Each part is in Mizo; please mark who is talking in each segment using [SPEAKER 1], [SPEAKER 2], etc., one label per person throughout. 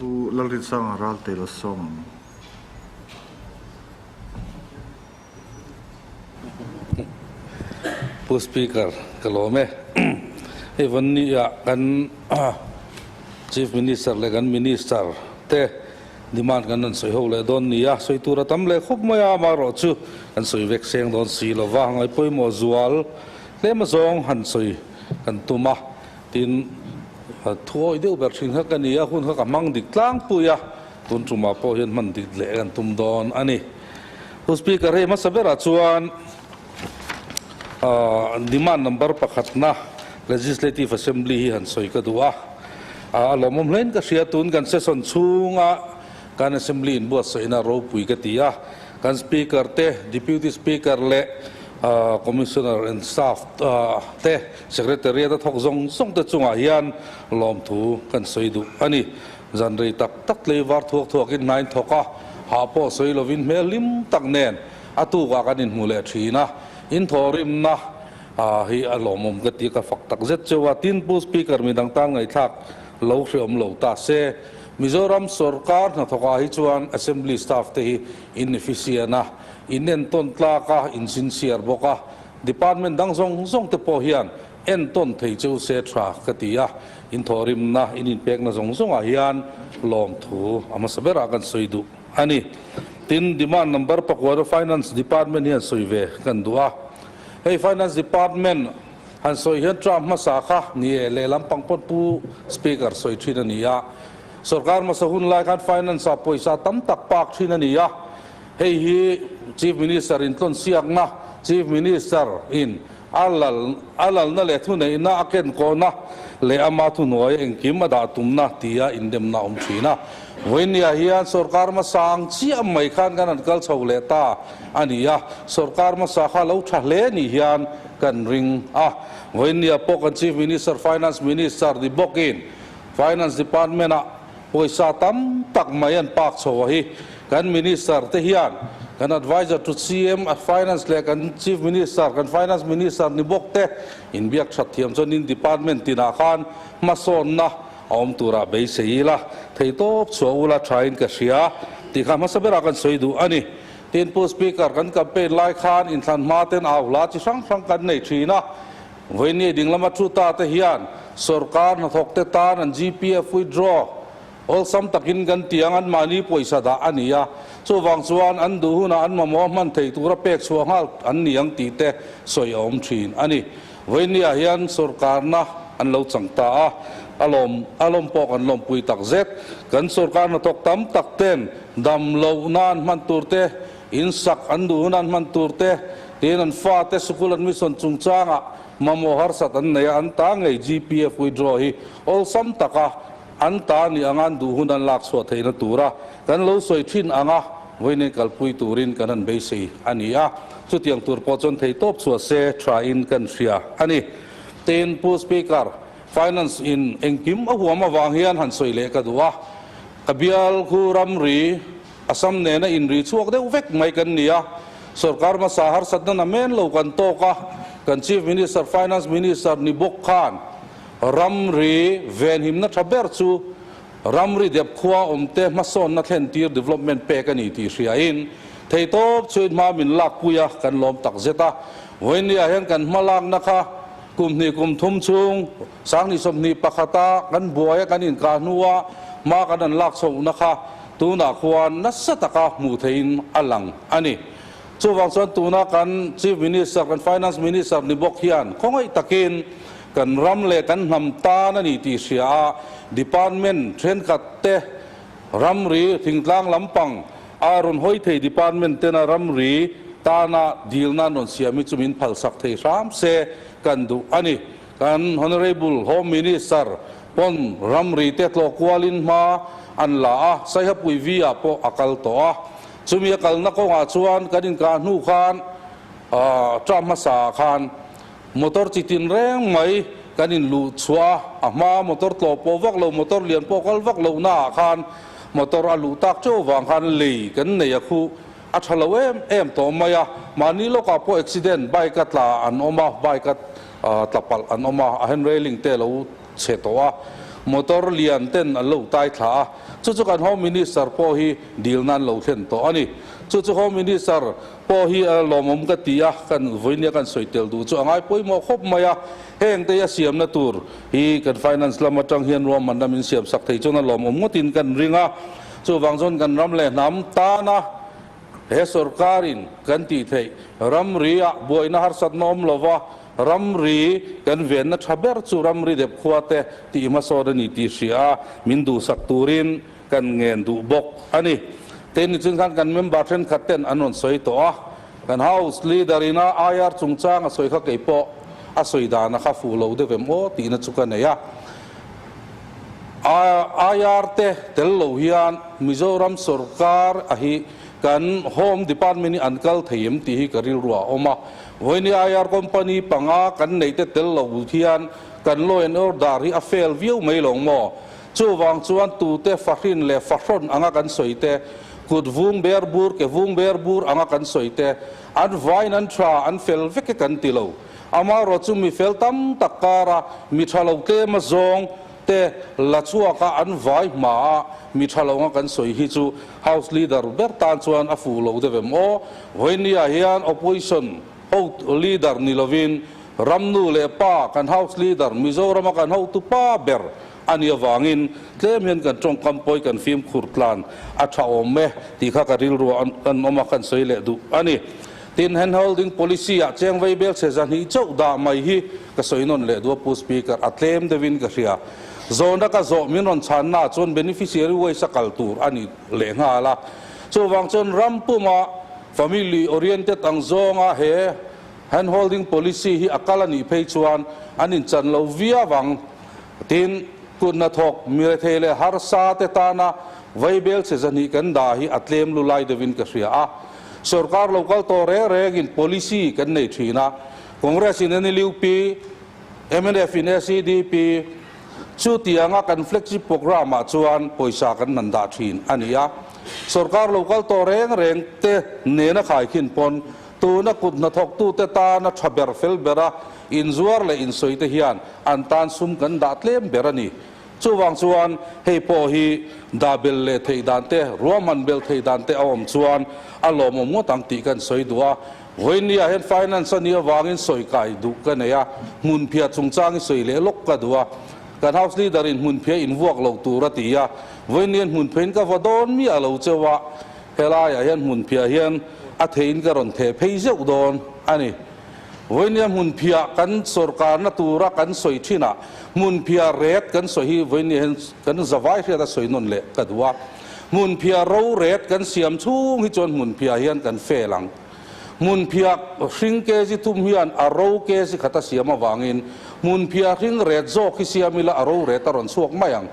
[SPEAKER 1] Pu Lalrinsanga Ralte la sawm ang.
[SPEAKER 2] Pu Speaker, ka lawm e. Hei vawn ah kan Chief Minister leh kan Minister te demand kan rawn sawi ho leh dawn ni a, sawi tur a tam leh khawp mai a, amaherawhchu kan sawi vek seng dawn si lo va, ngaihpawimawh zual tlem azawng han sawi kan tum a, tin Thuawi deuh ber thin kha ka ni a, hun kha ka hmang dik tlangpui a, tun tumah pawh hian hman dik leh kan tum dawn a ni. Pu Speaker, hei hmasa berah chuan demand number pakhatna Legislative Assembly hi han sawi ka duh a, a lawmawm hlein ka hria, tun kan session chhunga kan Assembly inbuatsaihna ropui ka ti a, Kan Speaker te, Deputy Speaker leh Commissioner and staff te, Secretariat a thawk zawng zawng te chungah hian lawmthu kan sawi duh a ni. Zan rei tak tak tlei var thuak thuakin hnain thawk a, hah pawh sawi lovin hmel hlim tak nen a tukah kan inhmu leh thin a, inthawhrimna hi a lawmawm ka ti a, ka fak tak zet cheu a. Tin, Pu Speaker midang tan ngaihthlak lo hreawm lo ta se. Mizoram sorkar hnathawkah hi chuan Assembly staff te hi inefficient a, inentawn tlak a, insincere bawk a, department dang zawng zawng te pawh hian entawn thei cheu se tha ka ti a, inthawhrimna, in inpekna zawng zawngah hian lawmthu a hmasa berah kan sawi duh a ni. Tin, demand number pakuana Finance Department hian sawi ve kan duh a, hei Finance Department, Han sawi hian term hmasa kha ni e, lehlam pang pawn Pu Speaker sawi thin a ni a. Sorkar hmasa hun lai khan Finance ah pawisa tam tak pak thin a ni a. Hei hi Chief Minister in tlawn siakna, Chief Minister in a lal a lalna leh thuneihna a kenkawhna leh ama thuhnuai engkim a dah tumna tia indemna a awm thin a. Vawinia hian sorkar hmasa ang chiah mai khan kan han kal chho leh ta a ni a. Sorkar hmasa kha lo tha hle ni hian kan ring a. Vawinia pawh kan Chief Minister, Finance Minister ni bawkin Finance Department ah pawisa tam tak mai an pak chho a hi. Kan Minister te hian kan Adviser to CM at Finance leh kan Chief Minister, kan Finance Minister ni bawk te inbiak that thiam chuanin Department tinah khan hmasawnna a awm turah beisei ila theihtawp chhuah ula thain ka hria tih kha hmasa berah kan sawi duh a ni. Tin, Pu Speaker, kan campaign lai khan inthlan hma ten au hla chi hrang hrang kan nei thin a. Vawiini ding lama thu ta te hian sorkar hnathawk te tan an GPF withdraw awlsam takin kan ti ang, anmahni pawisa dah a ni a. Chuvang chuan an duh hunah an mamawh hman thei tura pek chhuah nghal an ni ang tih te sawi a awm thin a ni. Vawiini-ah hian sorkarna an lo chang ta a, a lawm a lawm pawh kan lawmpui tak zet. Kan sorkar hnathawk tam tak ten dam loh nan hman tur te, in sak an duh nan hman tur te, tiin an fate sikul admission chungchangah mamawh harsat an nei a, an ta ngei GPF withdraw hi awlsam taka an ta nih anga an duh hun an lak chhuah theihna tura kan lo sawi thin anga vawiin kalpui turin kan han beisei a ni a, chutiang tur pawh chuan thei tawp chhuah se thain kan hria a ni. Tin, Pu Speaker, Finance in engkim a huam avang hian han sawi leh ka duh a, ka bial khu ramri Assam nena inri chhuak deuh vek mai kan ni a, sorkar hmasa harsatna namen lo kan tawk a, kan Chief Minister, Finance Minister ni bawk khan Ramri venhimna tha ber chu ramri dep khua awmte hmasawnna thlentir development pek a ni tih hriain theitawp chuin hma min lakpui a, kan lawm tak zet a. Vawinia hian kan hma lakna kha kum hnih kum thum chhung sanghnih sawmhnih pakhata kan buai a kan inkah hnua hma kan an lak chhohna kha tunah khuan nasa taka hmuh theihin a lang a ni. Chuvang chuan tuna kan Chief Minister, kan Finance Minister ni bawk hian khawngaih takin kan ram leh kan hnam tan a ni tih hria a, Department thenkhat te ramri thingtlang lampang a rawn hawi thei Department tena ramri tana dilna an rawn siam hi chu min phalsak thei hram se kan duh a ni. Kan Honourable Home Minister pawn ramri te tlawh kualin hma an la a, Saihapui V-ah pawh a kal tawh a. Chumi a kalna kawngah chuan kan inkah hnu khan term hmasa ah khan motor chi tin reng mai kan inluh chhuah a, a hma motor tlawh pawh vak lo, motor lian pawh kal vak lohna ah khan motor a luh tak teuh vang khan lei kan nei a khuh a tha lo em em tawh mai a, mahni lawkah pawh accident bike a tla an awm a, bike a tla palh an awm a, a hand railing te a lo chhe tawh a. Motor lian ten an lo tai thla a, chu chu kan Home Minister pawh hi dil nan lo thlen tawh a ni. Chu chu Home Minister pawh hi a lawmawm ka ti a, kan vawinia kan sawi tel duh chu a ngai pawimawh khawp mai a. Heng te hi a siamna tur hi kan Finance lam atang hian ruahmanna min siam sak thei chuan a lawmawm ngawtin kan ring a. Chuvang chuan kan ram leh hnam tana he sorkarin kan tih theih ramri ah buaina harsatna awm lova ramri kan venna tha ber chu ramri dep khua te tih hmasawn a ni tih hria a, min duhsak turin kan ngen duh bawk a ni. Tin, nichhin khan kan member thenkhat ten an rawn sawi tawh a, kan House Leader ina IR chungchang a sawi kha kei pawh a sawi dan a kha fuh lo deuh em aw tihna chu ka nei a. IR te tel lo hian Mizoram sorkar a hi kan Home Department hi an kal thei em tih hi ka rilru ah a awm a. Vawiini IR company panga kan neih te tel lo hian kan law and order hi a fail viau mai lo maw? Chuvang chuan tute fahrin leh fahrawn anga kan sawi te, kut vung ber bur, ke vung ber bur anga kan sawi te, an vain an tha, an fel vek e kan ti lo. Amaherawh chu mi fel tam tak kara mi tha lo tlem a zawng te la chhuak a an vai hma a mi tha lo anga kan sawi hi chu House Leader ber tan chuan a fuh lo deuh em aw. Vawinia hian Opposition ho Leader ni lovin ram nu leh pa kan House Leader Mizorama kan hotu pa ber a nih avangin tlem hian kan tawngkam pawi kan fimkhur tlan a tha awm e tih kha ka rilru ah kan awm a kan sawi leh duh a ni. Tin, hand holding policy ah cheng vei bel chhe zahnih chauh dah mai hi ka sawi nawn leh duh a Pu Speaker, a tlem deuhin ka hria. Zawhna ka zawh min rawn chhanna ah chuan beneficiary wise a kal tur a ni leh nghal a. Chuvang chuan ram puma family oriented ang zawnga he hand holding policy hi a kal a nih phei chuan an inchan lo viau ang. Tin, kut hnathawk, mirethei leh harsa te tana vaibel chhe zahnih kan dah hi a tlem lu lai deuhin ka hria a. Sorkar lo kal tawh reng rengin policy kan nei thin a, Congress in NLUP, mnf in SEDP, chutianga kan flagship programme ah chuan pawisa kan han dah thin a ni a. Sorkar lo kal tawh reng reng te nena khaikhin pawn Tuna kut hnathawktute tana tha ber fel bera inzuar leh insawite hian an tan sum kan dah tlem ber a ni. Chuvang chuan hei pawh hi dah bel leh theih dan te, ruahman bel theih dan te a awm chuan a lawmawm ngawt ang tih kan sawi duh a. Vawinia hian finance a nih avangin sawi kai duh ka nei a, hmunphiah chungchang i sawi leh lawk ka duh a. Kan House Leader in hmunphiah invuak lo tur a ti a, vawinia hmunphiahin ka va dawn miah lo cheu a, Helaiah hian hmunphiah hian a theihin ka rawn theh phei zeuh dawn a ni. Vawinia hmunphiah kan sawrkarna tura kan sawi thinah hmunphiah ret kan sawi hi vawinia hian kan zavai hriat a sawi nawn leh ka duh a. Hmunphiah ro ret kan siam chhung hi chuan hmunphiah hian kan fail ang. Hmunphiah hring kg thum hian a ro kg khat a siam avangin hmunphiah hring ret zawk hi siam ila a ro ret a rawn chhuak mai ang.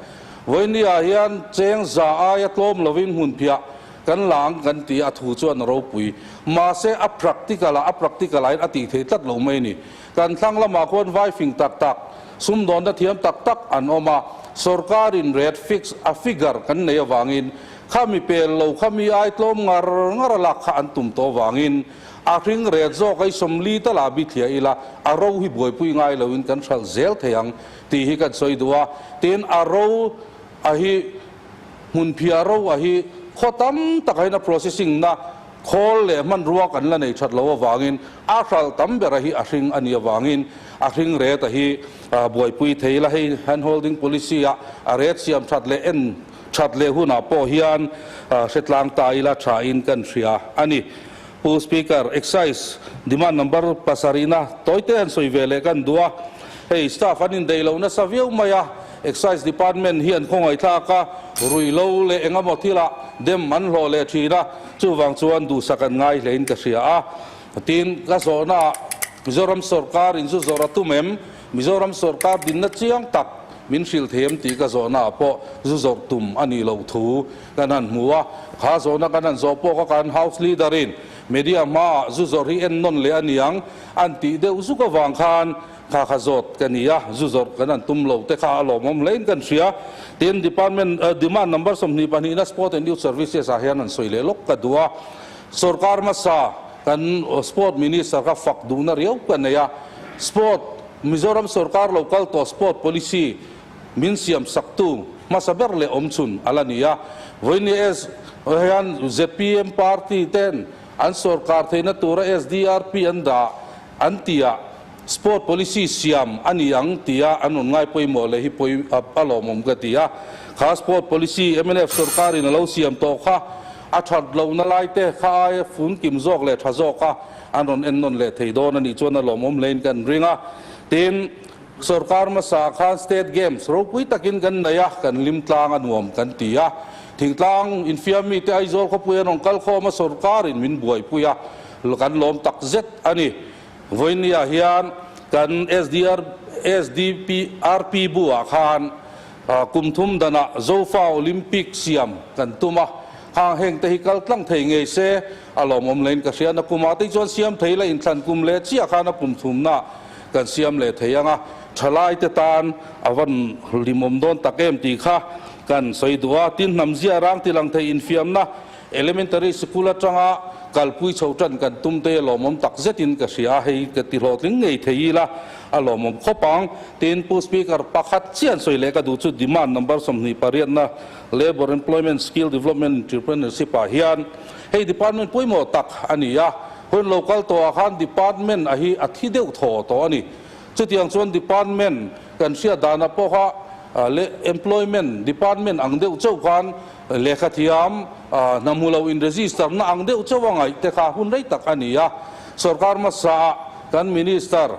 [SPEAKER 2] Vawinia hian cheng za aia tlawm lovin hmunphiah kan la ang kan ti a, thu chuan a ropui. Mahse, a practical ah a practical ahin a tih thei tlat lo mai a ni. Kan thlang lamah khuan vai fing tak tak, sumdawnna thiam tak tak an awm a, sorkarin rate fix a figure kan nei avangin khami pel lo khami ai tlawm ngar ngar a lak kha an tum tawh avangin a hring rate zawk ai 40 tala bithliah ila a ro hi buaipui ngai loin kan hralh zel thei ang. Tih hi kan sawi duh a, tin a ro a hi hmunphiah ro a hi khaw tam tak ahin a processing na khawl leh hmanrua kan la nei that lo avangin a hralh tam ber a hi a hring a nih avangin a hring ret a hi buaipui thei la hei hand holding policy ah a ret siam that leh en that leh hunah pawh hian hretlang ta ila tha in kan hria a ni. Pu Speaker, Excise demand number pasarihna tawite han sawi ve leh kan duh a, hei staff an indeih lo nasa viau mai a, Excise department hi an khawngaihthlak a, ruihlo leh eng emaw thilah dem an hlawh leh thin a, chuvang chuan duhsak an ngai hlein ka hria a. Tin, ka zawhnaah Mizoram sawrkar in zu zawrh a tum em? Mizoram sawrkar dinna chiang tak min hrilh thei em tih ka zawhnaah pawh zu zawrh tum a nih loh thu kan han hmu a. Kha zawhna kan han zawh pawh kha kan House Leader in media hmaah zu zawrh hi en nawn leh a ni ang an tih deuh zuk avang khan kha kha zawt ka ni a, zu zawrh kan han tum lo te kha a lawmawm hlein kan hria. Tin, Department Demand Number 22 na Sport and Youth Services ah hian han sawi leh lawk ka duh a. Sawrkar hmasa kan Sport Minister kha fak duhna riau ka nei a. Sport, Mizoram sawrkar lo kal tawh Sport Policy. min siam saktu hmasa ber leh awmchhun a la ni a. Vawiin S hian zpm party ten an sawrkar theihna tura SDRP an dah an tihah sport policy siam a ni ang tia an rawn ngai pawimawh leh hi pawi a lawmawm ka ti a. Kha sport policy mnf sawrkarin a lo siam tawh kha a that lohna lai te kha aia funkim zawk leh tha zawka an rawn ennawn leh thei dawn a nih chuan a lawmawm hlein kan ring a. Tin, Sorkar hmasa khan State Games ropui takin kan nei a, kan hlim tlang a nuam kan ti a. Thingtlang infiam mite Aizawl khawpui an rawn kal khawm a, sorkarin min buaipui a, kan lawm tak zet a ni. Vawinia hian kan SDR, SDPRP bu ah khan kum thum danah Zofa Olympic siam kan tum a, hang heng te hi kal tlang thei ngei se a lawmawm lein ka hria. Nakumah te chuan siam thei la inthlan kum leh chiah khan a kum thumna kan siam leh thei ang a, thalaite tan a van hlimawm dawn tak em tih kha kan sawi duh a. Tin, hnam zia rang ti lang thei infiamna elementary sikul atanga kalpui chho tan kan tum te lawmawm tak zetin ka hria a, hei ka ti hlawhtling ngei thei ila a lawmawm khawp ang. Tin, Pu Speaker, pakhat chian sawi leh ka duh chu demand number 28na Labour Employment Skill Development Entrepreneurship ah hian hei department pawimawh tak a ni a, Hun lo kal tawhah khan department a hi a thi deuh thaw tawh a ni. Chutiang chuan department kan hriat danah pawha leh employment department ang deuh chauh khan lehkha thiam hna hmu lo in register na ang deuh chauh a ngaih te kha hun rei tak a ni a. Sorkar hmasa ah kan minister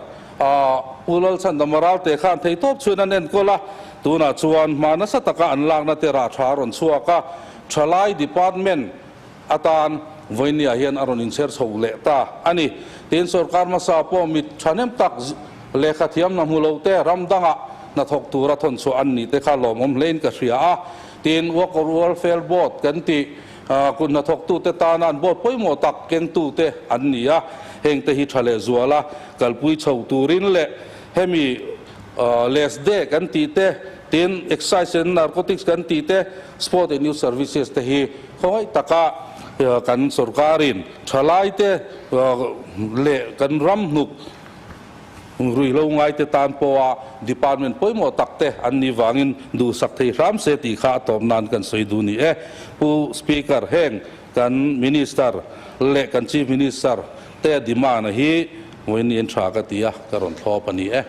[SPEAKER 2] Pu Lalchhandama Ralte khan theitawp chhuin an enkawl a, tunah chuan hma nasa taka an lakna te rah tha a rawn chhuak a, thalai department atan vawinia hian a rawn inchher chho leh ta a ni. Tin, sorkar hmasa pawh mit thahnem tak lehkha thiam hna hmu lo te ram dangah hnathawk tura thawn chhuah an nih te kha lawmawm hlein ka hria a. Tin, Worker Welfare Board kan tih kut hnathawktute tana an board pawimawh tak kengtute an ni a, hengte hi tha leh zuala kalpui chho turin leh hemi Les de kan tih te, tin Excise and Narcotics kan tih te, Sport and Youth Services te hi khawngaih taka kan sorkarin thalai te leh kan ram hnuk ruihhlo ngai te tan pawha department pawimawh tak te an nih vangin duhsak thei hram se tih kha a tawp nan kan sawi duh ni e. Pu Speaker, heng kan Minister leh kan Chief Minister te demand hi vawiin ni en tha ka ti a, ka rawn thlawp a ni e.